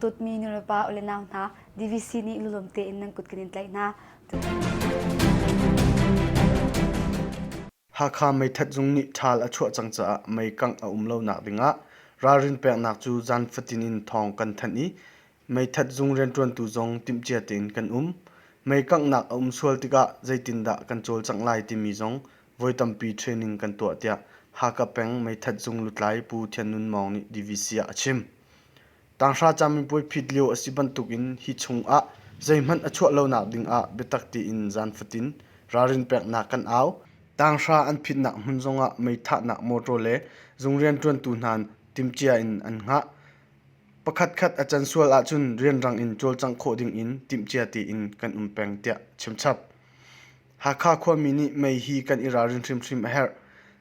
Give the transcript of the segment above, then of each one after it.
Dawtmi nulepa ule nau hna, DVC nih lulawm tein nan kut kan in tlaih hna. Hakha meithat zung nih ṭhal a chuah cang caah mei kangh a um lonak dingah ralrin peknak cu zan fatin in thawng kan thanh i meithat zung rianṭuantu zong timhcia tein kan um. Mei kanghnak a um sual tikah zeitindah kan cawlcangh lai timi zong voi tampi training kan tuah tiah Hakha peng meithat zung lutlai Pu Thian Nun Mawng nih DVC ah a chim. Tanghra camipuai phit lio a si bantukin hi chungah zeihmanh a chuah lonak dingah biatak tein zan fatin ralrin peknak kan au. Tanghra an phitnak hmun zongah meithahnak motor le zung rianṭuantu hna timhcia in an hngah. Pakhatkhat a can sual ahcun rianrang in cawlcangh khawh dingin timhcia tein kan um peng tiah chimchap. Hakha khuami nih mei hi kan i ralrin hrimhrim a herh.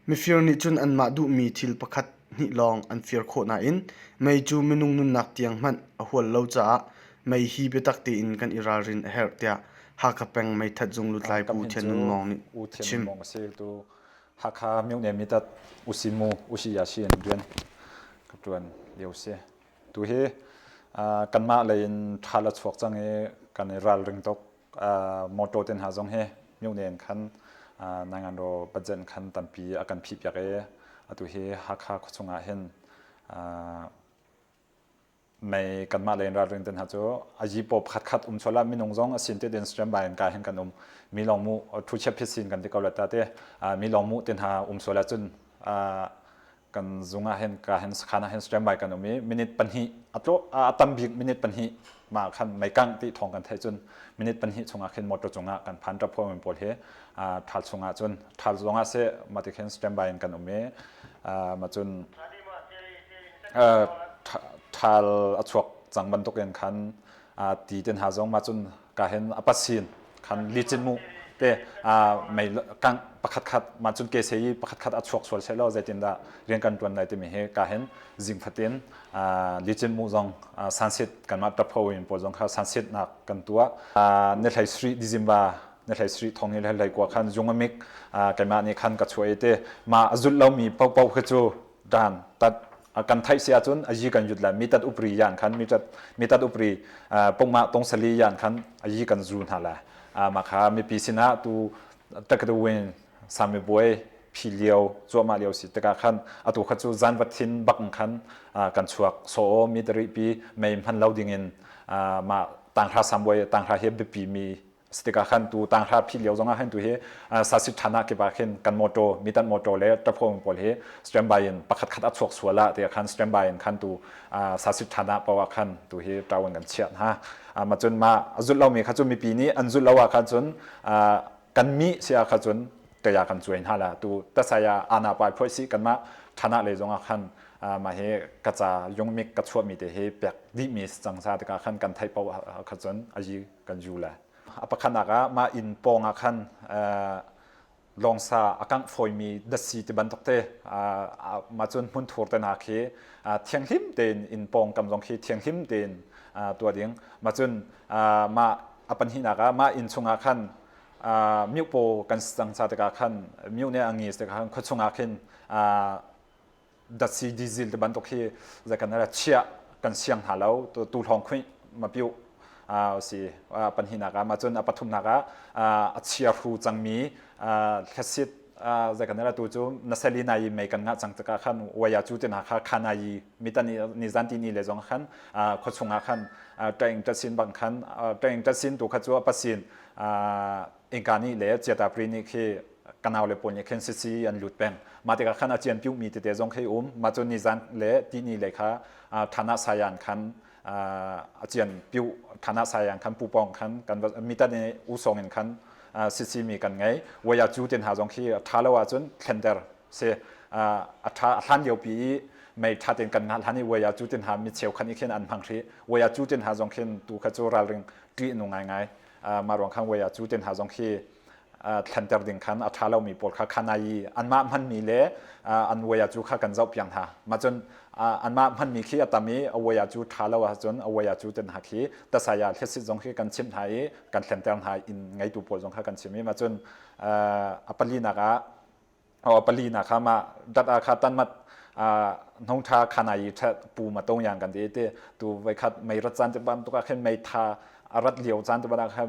Mifir nih cun anmah duhmi thil pakhat hnih lawng an fir khawh nain mei cu minung nunnak tiang hmanh a hual lo caah mei hi biatak tein kan i ralrin a herh tiah Hakha peng meithat zung lutlai Kam Pu hin Thian cu Nun Mawng nih U a Thian chim. Nun Mawng a si. Tu Hakha myone mitat usimu usi ya si in rian ka ṭuan lio si. Tu hi kanmah lei in ṭhal a chuak cang i kan i ralring tuk. Motor te hna zong hi myone in khan nanganro budget khan tampi a kan phihpiak i atu hi Hakha khuachung ah hin mei kanmah lei in ralring te hna cu a yipaw pakhat khat um sual ah minung zong a sin te din standby in ka hin kan um mi lawng mu thu chiap phit sin kan ti ko la ta te mi lawng mu te hna um sual ahcun kan zung ah hin ka hin sakhan ah hin standby kan um i minute pahnih a tlo a tam bik minute pahnih ma khan mei kang ti thawng kan theih cun minute pahnih chungah khin motor cungah kan phan ṭap huam pawl hi ṭhal chungah cun ṭhal zongah seh ma ti khin standby in kan um i ma cun ṭhal a chuak cang bantuk in khan ti te hna zong mah cun ka hin a pasin khan licin mu te mei kang pakhat khat mah cun kese i pakhat khat a chuak sual seh law zeitindah rian kan ṭuan lai timi hi ka hin zing fatin licin mu zong sansit kanmah tapho in pawl zong kha sansit nak kan tuah ni hlei sri December ni hlei sri thong ni hlei kua khan zungamik keimah nih khan ka chuah i te ma a zulh lomi paohpaoh khi cu dan tat kan theih si ahcun a yi kan yut lai mi tat upri yan khan mi tat mi tat upri pungma tongsali yan khan a yi kan zu hna lai ma kha mipi sinah tu takadawin sami buai phi lio cuahmah lio si tikah khan atu kha cu zan va thin bak khan kan chuak so mi tari pi mei hman lo dingin ma tanghra sambuai tanghra hi biapi mi Si tikah khan tu tanghra phih lio zongah khan tu hi sasit ṭhan ah kipa khin kan motor mitan motor le ṭaphawng pawl hi standby in pakhat khat a chuak sual ah tiah khan standby in khan tu sasit ṭhan ah poah khan tu hi ṭau in kan chiah hna. Ma cun ma a zulh lomi kha cu mipi nih an zulh lo ah khan cun kan mi si ah kha cun kaya kan cuai hna la tu tasaya ana pai phoi si kanmah ṭhan ah le zongah khan mah hi ka ca yungmik ka chuahmi te hi pek dihmi cang sa tikah khan kan theih paoh kha cun a yi kan zu lai. A pakhatnak ah mah inn pawng ah khan lawngsa a kangh fawimi datsi ti bantuk te mah cun hmunthur te hna khi thianghlim tein inn pawng kam zong khi thianghlim tein tuah ding. Mah cun mah a pahnihnak ah mah inn chungah khan miopaw kan si cang ca tikah khan mio nih a ngis tikah khan khuachung ah khin datsi diesel te bantuk hi zeikan ra chiah kan siang hna lo tu hlawng khuih ma piu si panhihnak ah ma cun a pathumnak ah a chia hru cangmi thlasit zeikan ra tu cu nasali na yi mei kan ngah cang tikah khan waya cu te na kha khana yi mitan ni zan ti ni le zong khan khuachung ah khan taing tasin bang khan taing tasin tu kha cu a pasin Inka nih le Chiatapri nih khi ka nau le pawl nih khin sisi an lut peng. Mah tikah khan a cian piumi tete zong khi um. Mah cu nizan le tihni le kha thana sayan khan a cian piu thana sayan khan pupong khan kan mitan i usong in khan sisi mi kan ngei. Waya cu tin ha zong khi a tha lo ahcun thlenter si a tha a hlan lio pi i mei tha ten kan ngah hlan i waya cu tin ha mi cheu khan i khin an hmang hri. Waya cu tin ha zong khin tu kha cu ralring ṭih nu ngaingai. Mah ruang khan wei ah cu ten hna zong khi thlenter ding khan a ṭha lomi pawl kha khanayi anmah hmanmi le an wei cu kha kan zoh piak hna. Mah cun anmah hmanmi khi a tam i a wei cu ṭha lo ahcun a wei cu ten hna khi tasaya thlesit zong khi kan chimh hna i kan thlenter hna inn ngeitu pawl zong kha kan chim i mah cun a palinak ah palinak kha mah dat ah kha tanmat. Hnongtha khana yi tha pu ma tong yang kan ti te tu voi khat mei rat caan te bantuk ah khin mei tha a rat lio caan te bantuk khan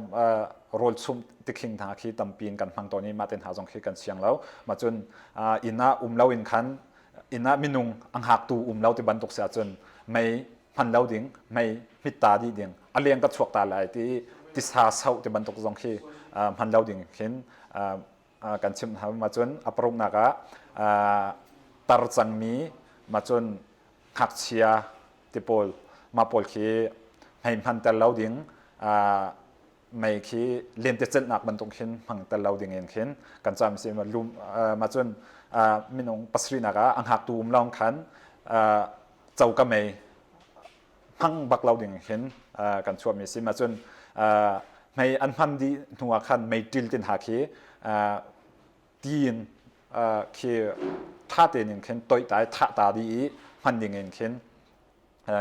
rawl chum tikhing hna khi tampi in kan hmang tawn i mah te hna zong khi kan siang lo. Ma cun inn ah um lo in khan inn ah minung a hngaktu um lo ti bantuk si ahcun mei hman lo ding, mei hmit ta dih ding, a leng ka chuak ta lai ti tisa soh ti bantuk zong khi hman lo ding khin kan chimh hna. Ma cun a paruknak ah tar cangmi ma cun ngakchia ti pawl mah pawl khi mei hman ter lo ding, mei khi lentecelhnak bantuk khin hmang tel lo ding in khin kan cam si. Lum ma cun minung pasarihnak ah a hngaktu um lawng khan coka mei hmang bak lo ding khin kan chuahmi si. Ma cun mei an hman dih hnu ah khan mei ṭil tin ha khi tiin khi tha tein in khin toih ta i thah ta dih i hman ding in khin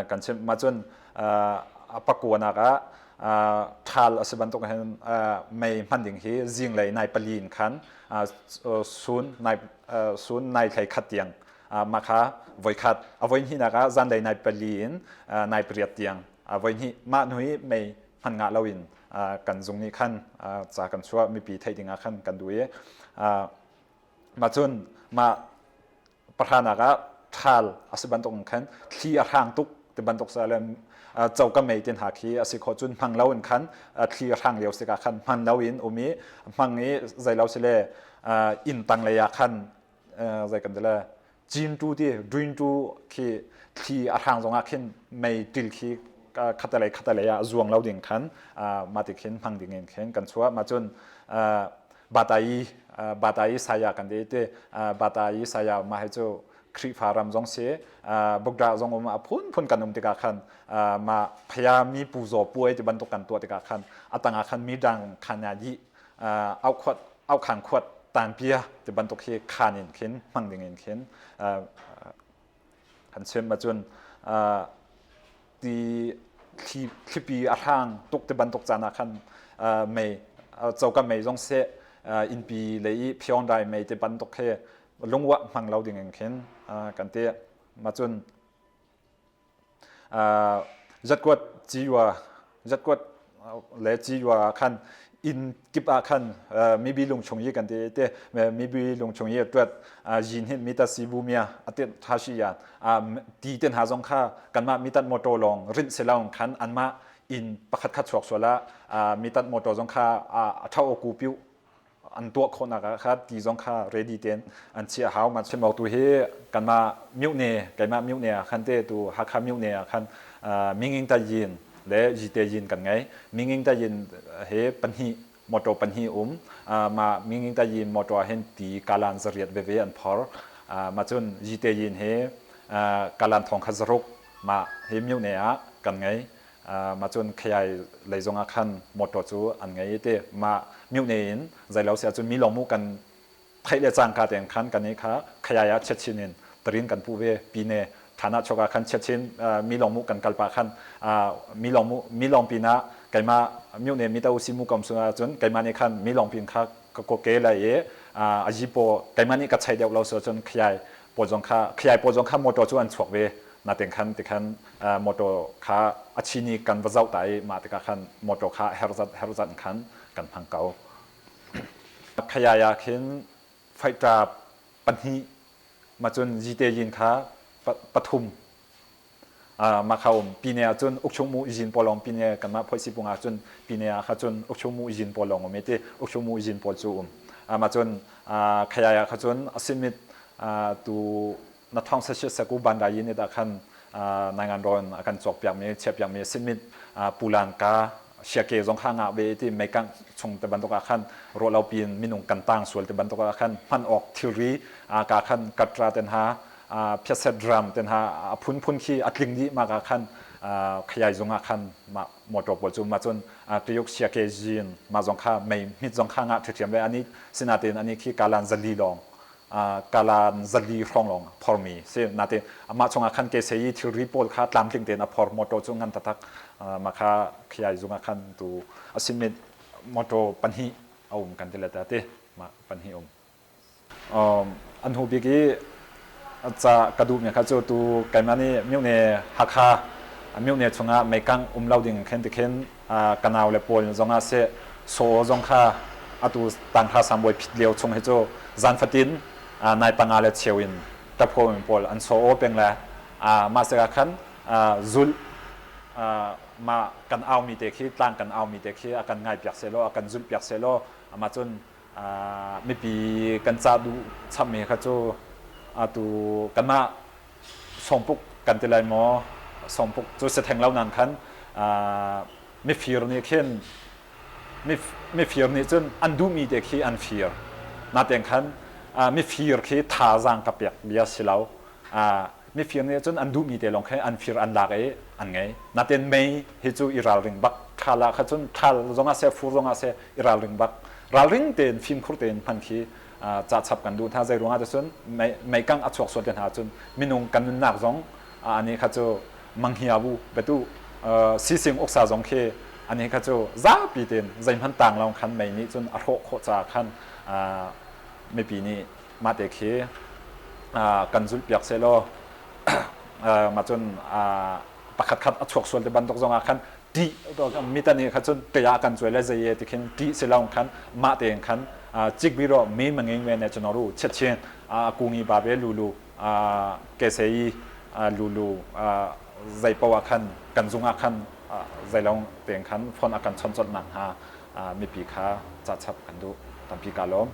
kan chimh. Mah cun a pakuanak ah ṭhal a si bantuk hin mei hman ding hi zinglei nai pali in khan sun nai sun nai thlei khat tiang mah kha voikhat, a voi hnihnak ah zanlei nai pali in nai pariat tiang a voi hnih, mah hnu i mei hman ngah loin kan zung nih khan ca kan chuah, mipi theih ding ah khan kan duh i mah cun mah pahranak ah ṭhal a si bantuk in khan thli a hrang tuk ti bantuk sa le coka mei tin ha khi a si khawh cun hmang lo in khan thli a hrang lio sikah khan hman lo in um i hmang i zei lo si le inn tang lei ah khan zei kan ti le cin tu ti duin tu khi thli a hrang zong ah khin mei til khi khatalei khatalei ah zuang lo ding khan mah ti khin hmang ding in khin kan chuah. Mah cun Batai Batai saya kan ti ti Batai saya mah hi cu Khrihfa ram zong si Bukda zong um a phunphun kan um tikah khan mah phaya mi pu zaw puai ti bantuk kan tuah tikah khan a tangah khan mi dang khan yi au khuat au khan khuat tan pia ti bantuk hi khan in khin hmang ding in khin kan chim. Ahcun ti thlipi a hrang tuk ti bantuk caan ah khan mei coka mei zong seh innpi lei i phiongdai mei ti bantuk khi lungwah hmang lo ding in khin kan ti. Ma cun zatkuat ciyua zatkuat le ciyua ah khan inn kip ah khan mibi lungchung yi kan ti te mibi lungchung yi tuat yin hin mi ta si bu mia ate tha shi ya ti ten ha zong kha kanmah mi tat motor lawng rinh se lawng khan anmah inn pakhat khat chuak suala mi tat motor zong kha a thau ku piu an tuah khawhnak ah kha ti zong kha ready ten an chiah hau. Ma chim tu hi kanmah myone keimah myone ah khan te tu Hakha myone ah khan minging ta yin le jite yin kan ngei. Minging ta yin he pahnih motor pahnih um ma minging ta yin motor hin ti kalan zariat veve an phor ma cun jite yin he kalan thong kha zaruk ma he myone ah kan ngei. Mah cun khayai lei zong ah khan motor cu an ngei te mah myone in zeilo si ahcun mi lawng mu kan theih le cangka tein khan kan i kha khayai ah chiatchin in tarin kan pu ve pine thana chok ah khan chiatchin mi lawng mu kan kal pa khan mi lawng mu mi lawng pinah keimah myone mi to si mu kom sung ahcun keimah nih khan mi lawng pin kha ka ko ke lai i a jipo keimah nih ka chei deuh lo so cun khayai pawl zong kha khayai pawl zong kha motor cu an chuak ve natin khan ti khan motor kha a chini kan va zoh ta i mah tikah khan motor kha herzat herzat khan kan hmang ko. Khayai ah khin fighter pahnih ma cun jite yin kha pathum mah kha um pine ah cun ukchung mu yin pawl lawng pine kanmah phoi sipung ah cun pine ah kha cun ukchung mu yin pawl lawng um i ti ukchung mu yin pawl cu um mah cun khayai ah kha cun asimit tu na thong sashe saku bandai yin dah khan naingan ron a kan cawk piak mi chiah piak mi simit pulan ka siake zong kha nga ve ti meikang chung te bantuk ah khan ro lo pin minung kan tang sual te bantuk ah khan hman awk thilri ka khan katra ten ha phiaset drum ten ha a phun phun khi a tling dih ma ka khan khayai zung ah khan ma motor pawl cu ma cun tuyuk siake jin ma zong kha mei hmit zong kha nga ṭhiam ve ani sinatin ani khi kalan zali lawng kalan zali hrawng lawng phormi si natin amah chungah khan kese i thilri pawl kha tlamtling tein a phor motor cu ngan taktak ma kha khiai zungah khan tu asimit motor pahnih a um kan ti le ta ti ma pahnih um an hu bik i. Ca ka duhmi kha cu tu keimah nih myone Hakha myone chungah meikang um lo ding khin tikhin ka nau le pawl zongah seh saw zong kha atu tanghra sangbawi phit lio chung hi cu zan fatin nai panga le cheu in tapho pawl an saw aw peng le mah seka khan zul mah kan aumi te khi tlang kan aumi te khi a kan ngai piak seh law a kan zulh piak seh law amah cun mipi kan ca duh chapmi kha cu atu kanmah sawmpuk kan ti lai maw sawmpuk cu si theng lo nan khan mifir nih khin mifir nih cun an duhmi te khi an fir natein khan mifir khi thazaang ka pek bia si lo mifir nih cun an duhmi te lawng khi an fir an lak i an ngei natein mei hi cu i ralring bak thal ah kha cun thal zongah seh fur zongah seh i ralring bak ralring tein fimkhur tein hman khi ca chap kan duh hna zei ruangah cun meikang a chuak sual te hna cun minung kan nunnak zong ani kha cu manghia bu betu sising uksa zong khi ani kha cu zapi tein zeihmanh tang lo khan mei nih cun a hrawh khawh ca khan mipi nih mah te khi kan zulh piak seh law mah cun pakhat khat a chuak sual te bantuk zong ah khan ṭih mi tan kha cun ṭia kan cuai le zei e ti khin ṭih si lo khan mah tein khan cik bi ro mi manging ve ne chunoru chet kungi ba be lulu ke se i lulu zei poah khan kan zung ah khan zeilong tein khan phone a kan chon colh nak hnga mipi kha ca chap kan duh tampi ka lawm.